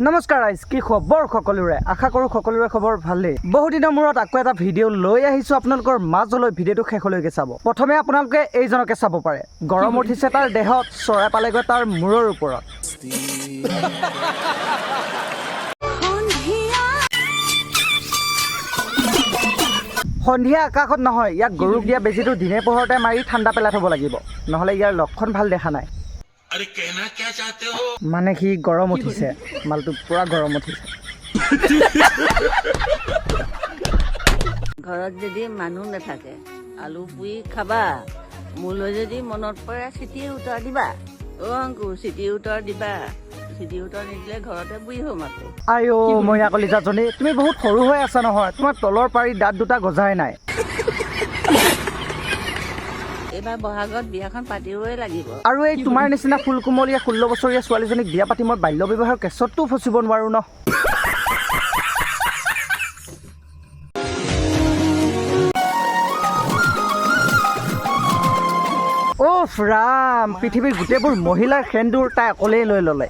নমস্কাৰ ৰাইজ, কি খবৰ সকলোৰে? আশা কৰোঁ সকলোৰে খবৰ ভালেই। বহুদিনৰ মূৰত আকৌ এটা ভিডিঅ' লৈ আহিছোঁ আপোনালোকৰ মাজলৈ। ভিডিঅ'টো শেষলৈকে চাব। প্ৰথমে আপোনালোকে এইজনকে চাব পাৰে। গৰম উঠিছে তাৰ দেহত, চৰাই পালেগৈ তাৰ মূৰৰ ওপৰত। সন্ধিয়া আকাশত নহয়, ইয়াক গৰুক দিয়া বেজীটো দিনে পোহৰতে মাৰি ঠাণ্ডা পেলাই থ'ব লাগিব, নহ'লে ইয়াৰ লক্ষণ ভাল দেখা নাই। अरे, कहना क्या चाहते हो? মানে সি গৰম উঠিছে, মালটো পূৰা গৰম উঠিছে। ঘৰত যদি মানুহ নাথাকে, আলু পুৰি খাবা। মোলৈ যদি মনত পৰে, চিঠিৰ উত্তৰ দিবা। অ' আংকু, চিঠিৰ উত্তৰ দিবা। চিঠিৰ উত্তৰ নিদিলে ঘৰতে বুঢ়ী হ'ম আকৌ। আইঅ মইনা কলিজাজনী, তুমি বহুত সৰু হৈ আছা নহয়? তোমাৰ তলৰ পাৰি দাঁত দুটা গজাই নাই। এইবাৰ বহাগত বিয়াখন পাতিবই লাগিব। আৰু এই তোমাৰ নিচিনা ফুলকুমলীয়া 16 বছৰীয়া ছোৱালীজনীক বিয়া পাতি মই বাল্য বিবাহৰ কেছততো ফচিব নোৱাৰো ন। উফ ৰাম, পৃথিৱীৰ গোটেইবোৰ মহিলাৰ সেন্দুৰ তাই অকলেই লৈ ল'লে।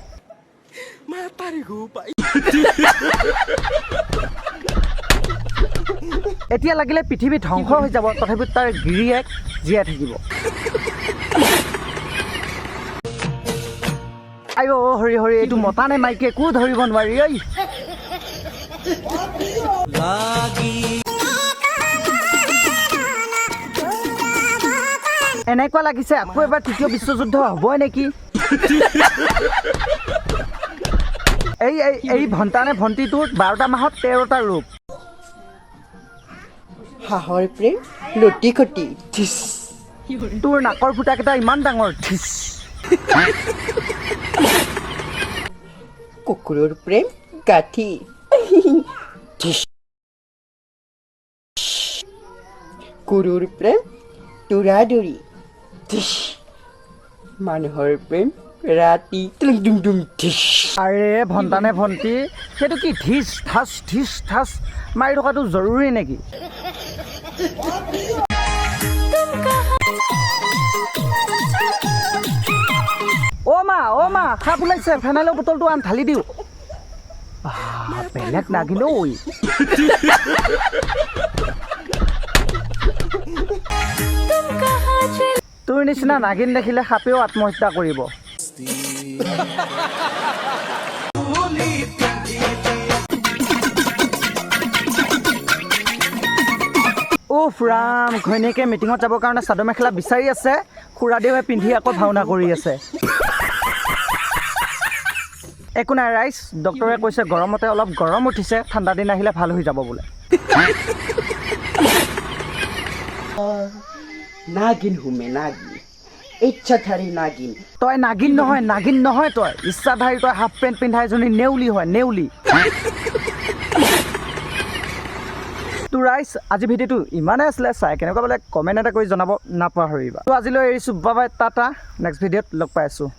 এতিয়া লাগিলে পৃথিৱী ধ্বংস হৈ যাব, তথাপিও তাৰ গিৰিয়েক জীয়াই থাকিব। আই অ হৰি হৰি, এইটো মতা নে মাইকী একো ধৰিব নোৱাৰি ঐ। এনেকুৱা লাগিছে আকৌ এবাৰ তৃতীয় বিশ্বযুদ্ধ হ'বই নেকি। এই এই এই ভণ্টা নে ভণ্টিটোৰ 12টা মাহত 13টা ৰূপ। হাঁহৰ প্ৰেম লটি খটি ধিচ। তোৰ নাকৰ ফুটাকেইটা ইমান ডাঙৰ, ধিচ। কুকুৰৰ প্ৰেম গাঁঠি ধিচ। গৰুৰ প্ৰেম দৌৰা দৌৰি ধিচ। মানুহৰ প্ৰেম ৰাতি টুং টুং টুং ধিচ। আৰে ভণ্টা নে ভণ্টি, সেইটো কি ধিচ ধাচ ধিচ ধাচ মাৰি থকাটো জৰুৰী নেকি? অ' মা, অ' মা, সাপ ওলাইছে, ফেনাইলৰ বটলটো আন, ঢালি দিওঁ। বাহ, বেলেগ নাগিন ঐ। তোৰ নিচিনা নাগিন দেখিলে সাপেও আত্মহত্যা কৰিব। উফ ৰাম, ঘৈণীয়েকে মিটিঙত যাবৰ কাৰণে চাদৰ মেখেলা বিচাৰি আছে, খুৰাদেউৱে পিন্ধি আকৌ ভাওনা কৰি আছে। একো নাই ৰাইজ, ডক্টৰে কৈছে গৰমতে অলপ গৰম উঠিছে, ঠাণ্ডা দিন আহিলে ভাল হৈ যাব বোলে। নাগিন হুমে নাগিন, ইচ্ছাধাৰী নাগিন। তই নাগিন নহয়, নাগিন নহয় তই, ইচ্ছাধাৰী তই হাফ পেণ্ট পিন্ধা এজনী নেউলি হয়, নেউলি। তো ৰাইজ, আজি ভিডিঅ'টো ইমানেই আছিলে, চাই কেনেকুৱা পালে কমেণ্ট এটা কৰি জনাব নাপাহৰিবা। তো আজিলৈ এৰিছোঁ, বাই বাই, টাটা, নেক্সট ভিডিঅ'ত লগ পাই আছোঁ।